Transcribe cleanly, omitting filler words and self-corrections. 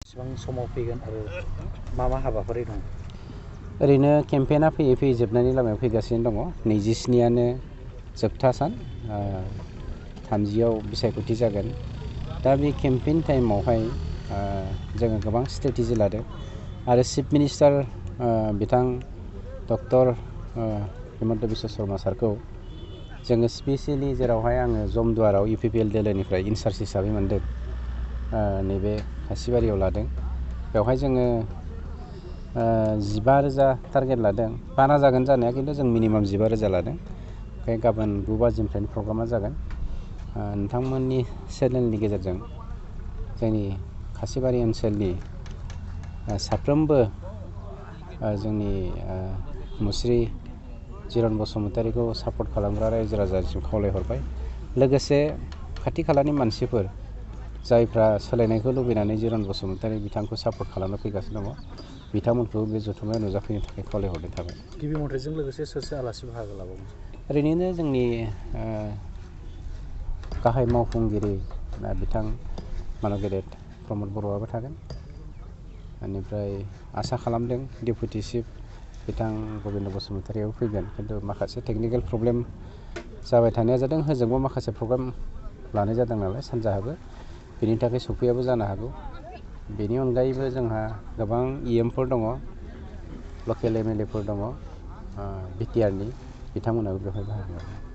बेसेबां समाव फैगोन आरो मा हाबाफारि दं? ओरैनो केम्पेइना फैयै फैयै जोबनायनि लामायाव फैगासिनो दङ। 27आनो जोबथा सान, 30आव बिसायख'थि जागोन। दा बे केम्पेइन टाइमावहाय जोङो गोबां स्ट्रेटेजि लादों आरो चिफ मिनिस्टार बिथां डक्टर हिमन्त बिश्व शर्मा सारखौ जोङो स्पेसियेलि जेरावहाय आङो जमदुवाराव UPPL दोलोनिफ्राय इनचार्ज हिसाबै मोनदों, नैबे खासिबारियाव लादों। बेवहाय जोङो 15,000 टारगेट लादों। बारा जागोन जानाया, खिन्थु जों मिनिमाम 15,000 लादों। ओमफ्राय गाबोन 9 बाजिनिफ्रायनो प्रग्रामा जागोन। नोंथांमोननि चेनेलनि गेजेरजों जोंनि खासिबारि ओनसोलनि साफ्रोमबो जोंनि मुस्रि जिरन बसुमतारिखौ सापर्ट खालामग्रा रायजो राजासिम खावलायहरबाय। लोगोसे खाथि खालानि मानसिफोर जायफ्रा सोलायनायखौ लुबैनानै जिरन बसुमतारि बिथांखौ सापर्ट खालामनो फैगासिनो दङ, बिथांमोनखौ बे जथुम्मायाव नुजाफैनो थाखाय खावलायहरनाय थाबाय। गिबि मन्थ्रिजों लोगोसे सोर आलासि बाहागो लाबावगोन? ओरैनो जोंनि गाहाय मावफुंगिरि बिथां मानगेरेट प्रमद बर'आबो थागोन। बेनिफ्राय आसा खालामदों डेपुटि चिफ बिथां गबिन्द बसुमतारियाबो फैगोन। खिन्थु माखासे टेकनिकेल प्रब्लेम जाबाय थानाया जादों, होजोंबो माखासे प्रग्राम लानाय जादों नालाय सानजाहाबो, बेनि थाखाय सफैयाबो जानो हागौ। बेनि अनगायैबो जोंहा गोबां EMफोर दङ, लकेल MLAफोर दङ, BTRनि, बिथांमोनाबो बेवहाय बाहागो लागोन।